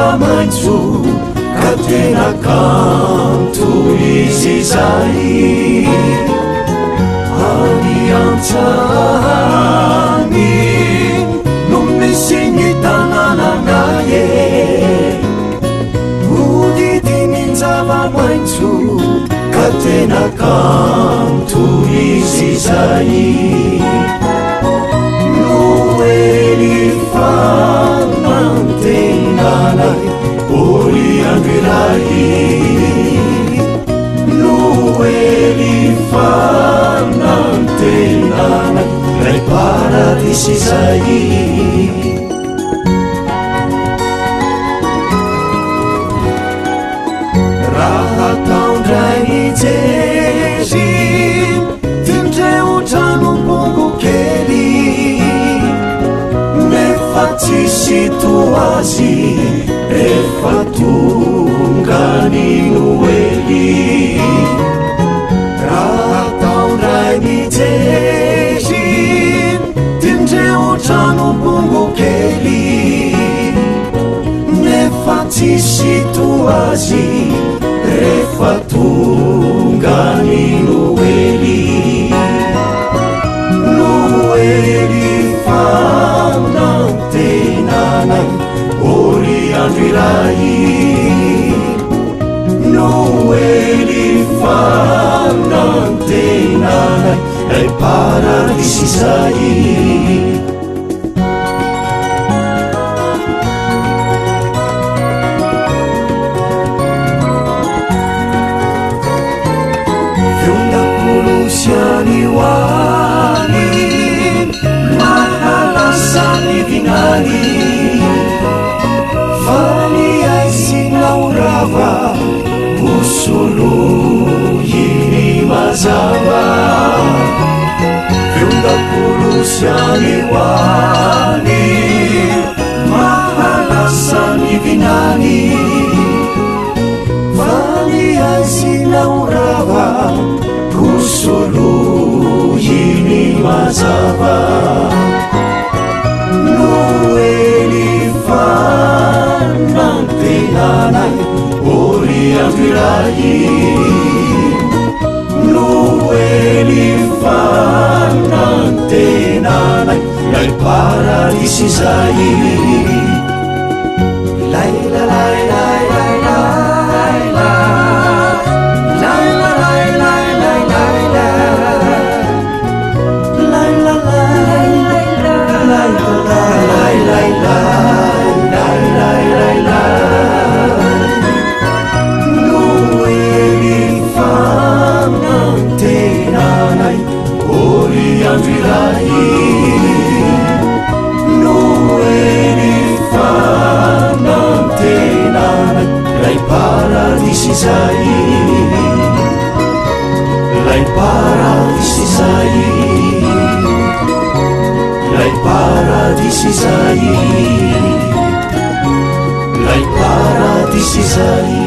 zava-maitso ka tena kanto izy izay. Any an-tsaha any no misy ny tanànanay e. Hodidinin-java-maitso ka tena kanto izy izay. Noely fanantenanay, ory andro iray. Noely fanantenanay, lay paradisy izay. Raha atao indray mijery, tindreo trano bongo kely, nefa tsisy toa azy rehefa tonga ny Noely. Raha atao indray mijery, tindreo trano bongo kely, nefa tsisy toa azy rehefa tonga ny Noely. Noely fanantenanay, ory andro iray. Noely fanantenanay, lay paradisy izay. Feon-dakolosy any ho any, mahalasa ny vinany. Fa ny aizina ho rava, ho soloiny mazava. Feon-dakolosy any ho any, mahalasa ny vinany. Fa ny aizina ho rava, ho soloiny mazava. Noely fanantenanay, ory andro iray. Noely fanantenanay, lay paradisy izay. Lay la lay lay lay lay la. Lay la lay lay lay lay la. Lay la lay lay lay lay lay lay lay lay lay. Noely fanantenanay, ory andro iray. Noely fanantenanay, lay paradisy izay. Lay paradisy izay. Lay paradisy izay. Lay paradisy izay.